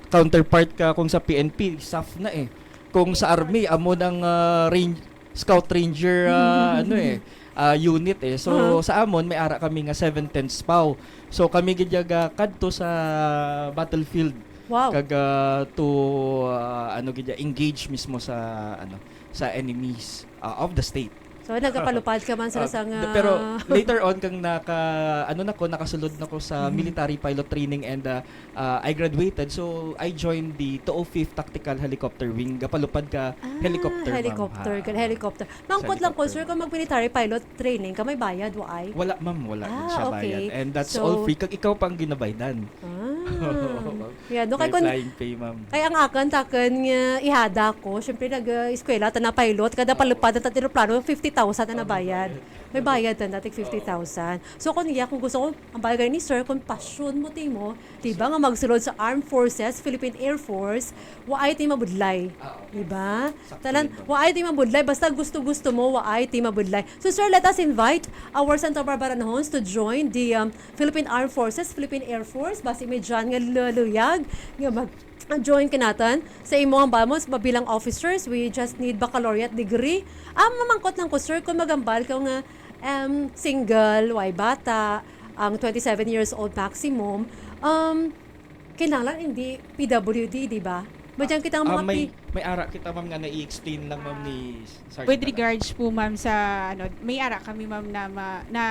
counterpart ka, kung sa P N P, SAF na eh. Kung sa Army, amo nang, ah, range, Scout Ranger, ah, ano eh, ah, unit eh. So, Uh-huh. sa amon, may ara kami nga seven tenths POW. So, kami gid yaga kadto sa battlefield. Wow. Kag, ah, to, ah, ano gid ya, engage mismo sa, ano, sa enemies, ah, of the state. So, nagapalupad ka man sa Ah, sang, d-, pero ah, later on, kang naka-, ano na ko, nakasulod na ko sa Mhm. military pilot training and, ah, ah, I graduated. So, I joined the two oh fifth Tactical Helicopter Wing. Gapalupad ka Ah, helicopter, ma'am. helicopter, Ha, ka-, ah. helicopter. Sa Mangkot lang ko, sir, helicopter. kung mag-military pilot training ka, may bayad, waay? Wala, ma'am. Wala gid Ah, siya okay. bayad. And that's So all free. Kag ikaw pa ang ginabaydan. Ah. Ma'am. Yeah, no, May kay kun, flying pay, ma'am. kay ang akin, takon nga ihada ko, syempre, nag, ah, eskwela, ta na pilot, kada Ah, palupad oo. ta eroplano, fifty thousand na Ah, may nabayad. bayad. May bayad ta, dati Oo. fifty thousand. So, kung iya, kung gusto ko, ang bagay ni sir, kung passion mo, timo, di ba, So nga magsulod sa Armed Forces, Philippine Air Force, waay ti mabudlay. Ah, okay. Di ba? Sakto Tanan, yun, ma'am. waay ti mabudlay. Basta gusto-gusto mo, waay ti mabudlay. So, sir, let us invite our Santa Barbara Nahons to join the, um, Philippine Armed Forces, Philippine Air Force. Basi may dyan nga luluyag nga mag-, join kanatan. Sa imo ang bamos, mabilang officers, we just need baccalaureate degree. Ah, mamangkot lang ko, sir, kung magambal ka nga, um, single, way bata, ang twenty-seven years old maximum, um, kinahanglan hindi P W D, di ba? May dyan Ah, kitang ah, mga may, P-, may ara kita, ma'am, nga nai-explain lang, ma'am, ni Sergeant With Alan. Regards po, ma'am, sa ano, may ara kami, ma'am, na ma- na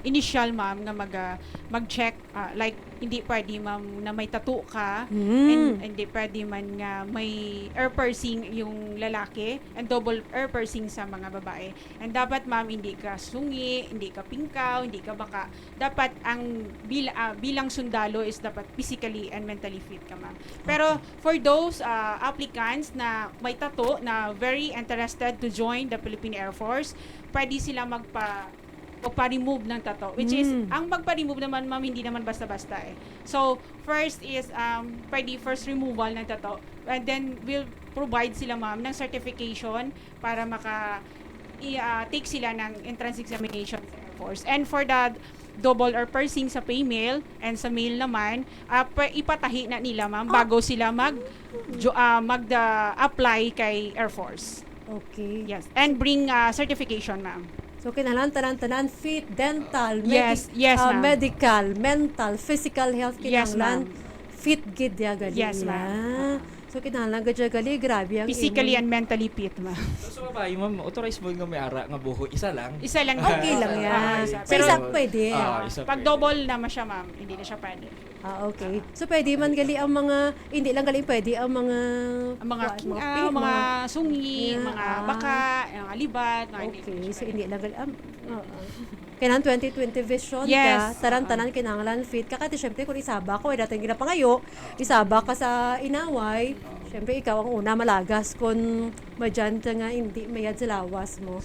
initial, ma'am, nga mag ah, mag-check, ah, like, hindi pwede, ma'am, na may tattoo ka, Mm. and hindi pwede man nga may ear piercing yung lalaki and double ear piercing sa mga babae. And dapat, ma'am, hindi ka sungi, hindi ka pingkaw, hindi ka baka. Dapat ang bil- ah, bilang sundalo is dapat physically and mentally fit ka, ma'am. Pero for those ah, applicants na may tattoo na very interested to join the Philippine Air Force, pwede sila magpa magpa-remove ng tattoo, which is, Mm. ang magpa-remove naman, ma'am, hindi naman basta-basta eh. So, first is, um, pwede first removal ng tattoo, and then we'll provide sila, ma'am, ng certification para maka i- ah, take sila ng entrance examination sa Air Force. And for the double or piercing sa female and sa male naman, ah, pa- ipatahi na nila, ma'am, bago sila mag jo- ah, mag ah, apply kay Air Force. Okay. Yes, and bring ah, certification, ma'am. So, kinahanglan tanan-tanan fit, dental, medi- Yes, yes, ah, ma'am. medical, mental, physical health, Yes, kinahanglan ma'am. fit gid diya gali. Yes, ma'am. Yeah. So, kinahanglan gid diya gali, grabe ang Physically imong and mentally fit, ma'am. So, sa babae, ma'am, authorized mo nga may ara nga buho, isa lang? Isa lang. Okay lang yan. Ah, isa. So, Pero isa pwede. Ah, isa pag pwede. Double na siya, ma'am, hindi na siya pwede. Ah, okay. So, pwede man gali ang mga, hindi lang gali pwede ang mga Ang mga, kuwan, ah, pink, mga sungi, Yeah, mga ah. baka, mga libat, mga hindi Okay, siya so pwede. Hindi lang gali, um, oo. Kailangan twenty twenty vision Yes, ka, taran-tanan oo. Kinahanglan fit ka. Kasi syempre kung isaba ko, eh, dating ginapangayo, isaba ka sa inaway, syempre ikaw ang una malagas kung madyan ka nga hindi mayad sa lawas mo.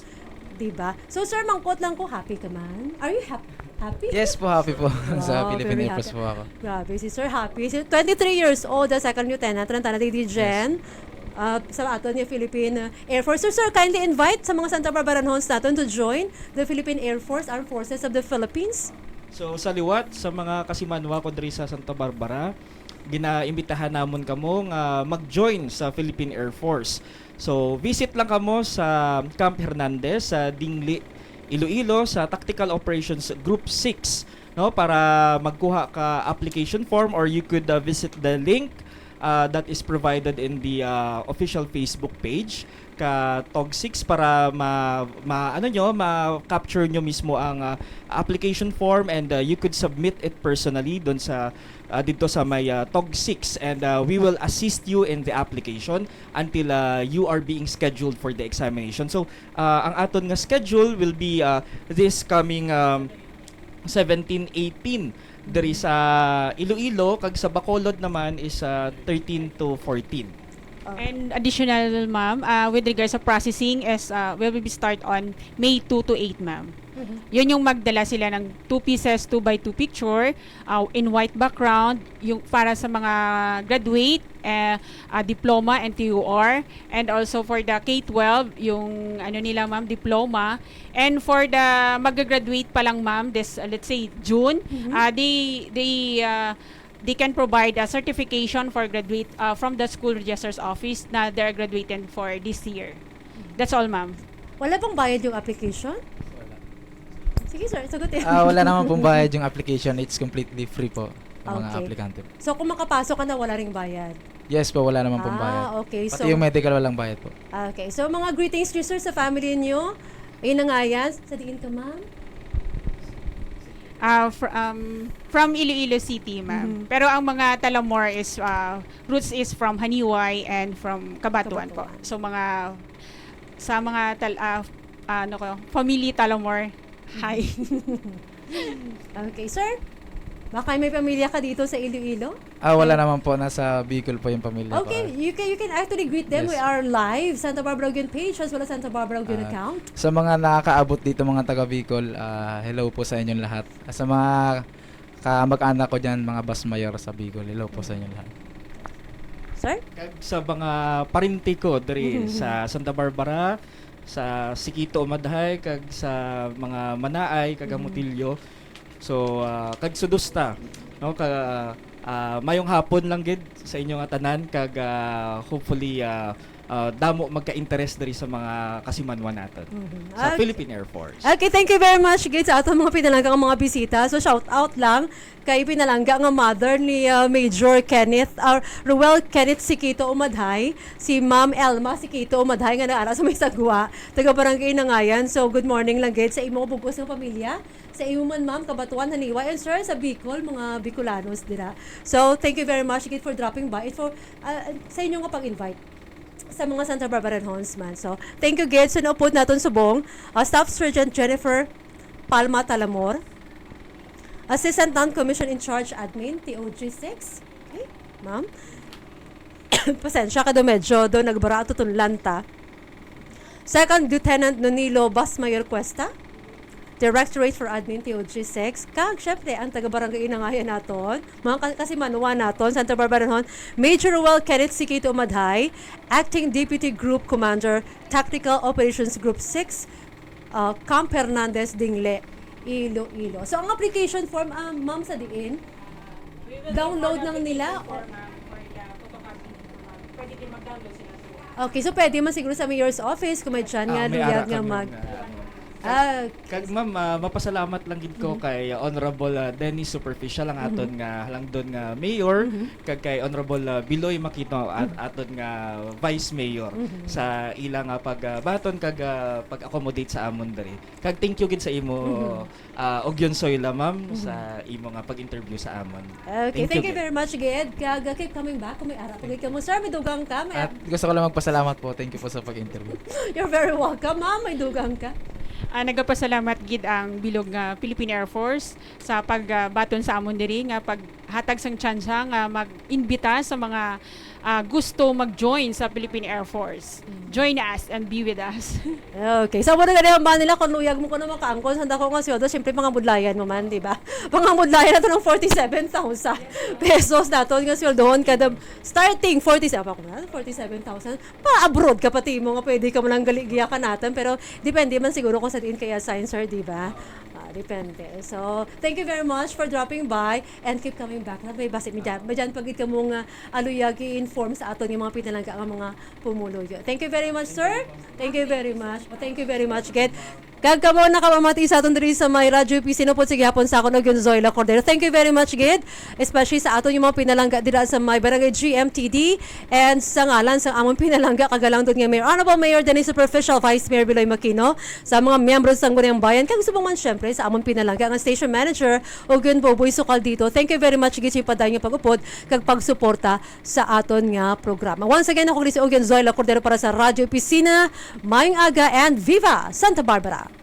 Diba? So, sir, mangkot lang ko, happy ka man? Are you hap- happy? Yes po, happy po. Sa Wow, Philippine very Air Force happy. Po ako. Grabe, si Sir Happy. Si twenty-three years old, the second lieutenant, Tarantana Lady Jen. Uh, sa aton nga Philippine uh, Air Force. So, sir, kindly invite sa mga Santa Barbaranhons naton to join the Philippine Air Force, Armed Forces of the Philippines. So, sa liwat, sa mga kasimanwa ko diri sa Santa Barbara, ginaimbitahan namon kamo nga mag-join sa Philippine Air Force. So, visit lang kamo sa Camp Hernandez sa Dingli, Iloilo, sa Tactical Operations Group six, no, para magkuha ka application form, or you could uh, visit the link uh, that is provided in the uh, official Facebook page ka TOG six para ma, ma ano nyo, ma-capture nyo mismo ang uh, application form, and uh, you could submit it personally doon sa uh, dito sa may uh, TOG six, and uh, we will assist you in the application until uh, you are being scheduled for the examination. So, uh, ang aton nga schedule will be uh, this coming um, seventeen eighteen diri sa Iloilo, kag sa Bacolod naman is uh, thirteen to fourteen. And additional, ma'am, uh, with regards sa processing, is uh, will be start on May two to eight, ma'am. Yun yung magdala sila ng two pieces, two by two picture, uh, in white background, yung para sa mga graduate, eh, uh, diploma and T U R, and also for the K twelve, yung ano nila, ma'am, diploma, and for the mag-graduate pa lang, ma'am, this uh, let's say June, uh, they they uh, they can provide a certification for graduate uh, from the school registrar's office na they're graduating for this year. That's all, ma'am. Wala bang bayad yung application? Sige, sir, sagutin. Ah, wala naman pong bayad yung application. It's completely free po ang mga Okay. aplikante. So, kung makapasok ka na, wala ring bayad? Yes po, wala naman pong bayad. Ah, okay. Pati So, yung medical, walang bayad po. Okay. So, mga greetings niyo, sir, sa family niyo. Inangayan, sa diin ka, ma'am? Uh, fr- um, from Iloilo City, ma'am. Mhm. Pero ang mga Talamor is, uh, roots is from Janiuay and from Cabatuan po. Cabatuan. So, mga, sa mga, tal, uh, ano ko, family Talamor. Hi. Okay, sir? Baka may pamilya ka dito sa Iloilo? Ah, wala naman po. Nasa Bicol po yung pamilya ko. Okay, you can you can actually greet them. Yes. We are live, Santa Barbara Ugyon page as well as Santa Barbara Ugyon Ah, account. Sa mga nakakaabot dito, mga taga Bicol, ah, hello po sa inyong lahat. Sa mga kamag-anak ko dyan, mga Bas Mayor sa Bicol, hello po sa inyong lahat. Sir? Kag sa mga parente ko diri Mhm. sa Santa Barbara, sa Siquito Umadhay, kag sa mga Manaay, kag Mhm. Amotillo. So, ah, kag Sudusta, no, ka, ah, mayong hapon lang gid sa inyo nga tanan, kag, ah, hopefully, ah, ah, damo magka-interes diri sa mga kasimanwa naton Mhm. sa Okay. Philippine Air Force. Okay, thank you very much gid sa aton mga pinalangga nga mga bisita. So, shout out lang kay pinalangga nga mother ni, ah, Major Kenneth, or Ruel Kenneth Sikito Umadhay, si Ma'am Elma Sikito Umadhay nga naara sa may Sagwa, taga Barangay Nangayan. So, good morning lang gid sa imong bug-os nga pamilya, sa imo man, ma'am, kabatuan, haniwa, and sir, sa Bicol, mga Bicolanos dira. So, thank you very much gid for dropping by and for, ah, sa inyo nga pag-invite sa mga Santa Barbara Hons man. So, thank you gid. So, naupod naton subong, ah, Staff Sergeant Jennifer Palma Talamor, Assistant Non-Commissioned in Charge Admin, T O G six. Okay, ma'am. Pasensya ka do, medyo do nagbara ato tong lanta. Second Lieutenant Nonilo Basmayor Cuesta, Directorate for Admin, T O G six. Kag, syempre, ang taga-barangay Inangayan naton, mga ka-, kasimanwa naton, Santa Barbara Hon, Major Ruel Kenneth Sikito Umadhay, Acting Deputy Group Commander, Tactical Operations Group six, uh, Camp Hernandez, Dingle, Iloilo. So, ang application form, ah, ma'am, sa diin, We will download lang nila, application form, ma'am, for the photocopy nito, ma'am. Pwede din mag-download sila sa Okay, so pwede man siguro sa mayor's office kung may dyan nga Ah, may luyag ara nga kami mag-, nga, ano. Ah, Kag, ma'am, ah, mapasalamat lang gid ko Mhm. kay Honorable, ah, Dennis Superficial, ang Mhm. aton nga halangdon nga mayor, Mhm. kag kay Honorable, ah, Biloy Makino, at Mhm. aton nga vice mayor, Mhm. sa ila nga pagbaton kag, ah, pag-accommodate sa amon diri. Kag thank you gid sa imo, Mhm. ah, Ugyon Zoila, ma'am, Mhm. sa imo nga pag-interview sa amon. Okay, Thank you thank you gid. very much, gid. Kag, uh, keep coming back kung may ara pa gid kamo. Sir, may dugang ka? May At gusto ko lang magpasalamat po. Thank you po sa pag-interview. You're very welcome, ma'am. May dugang ka? Ah, nagapasalamat gid ang bilog nga Philippine Air Force sa pagbaton sa amon diri nga paghatag sang tsansa nga mag-imbita sa mga, ah, gusto mag-join sa Philippine Air Force. Mm. Join us and be with us. Okay. So, muna gani ang ba nila kung luyag mo ko na makaangkon sa dako nga sweldo, siyempre, pangabudlayan mo man, di ba? Pangabudlayan nato ng forty-seven thousand pesos nato nga sweldohon kada starting forty-seven, ako na, forty-seven thousand. Pa-abroad ka pati mo nga pwede ka man ang galigiya ka natin, pero depende man siguro kung sa diin kaya sign, sir, di ba? Ah, depende. So, thank you very much for dropping by and keep coming back. Na may basi, may dyan, may dyan pagit ka mong, ah, aluyag i-inform sa aton yung mga pinalangga nga mga pumuluyo. Thank you very much, sir. Thank you very much. Thank you very much, Ged. Kag kamo nakamamati sa aton diri sa may Radyo P C, upod sa gihapon sa akon, Ugyon Zoila Cordero. Thank you very much, Gid, especially sa aton yung mga pinalangga dira sa may Barangay G M T D and sa ngalan sa amon pinalangga kag halangdon nga Mayor, Honorable Mayor Dennis Superficial, Vice Mayor Biloy Makino, sa mga miyembro sa Sangguniang Bayan, kag subong man, syempre, sa amon pinalangga nga Station Manager, Ugyon Boboy Sukaldito. Thank you very much, Gid, sa padayon nga pag-upod kag pagsuporta sa aton nga programa. Once again, ako si Ugyon Zoila Cordero para sa Radyo Opisina. Mayong aga and viva Santa Barbara!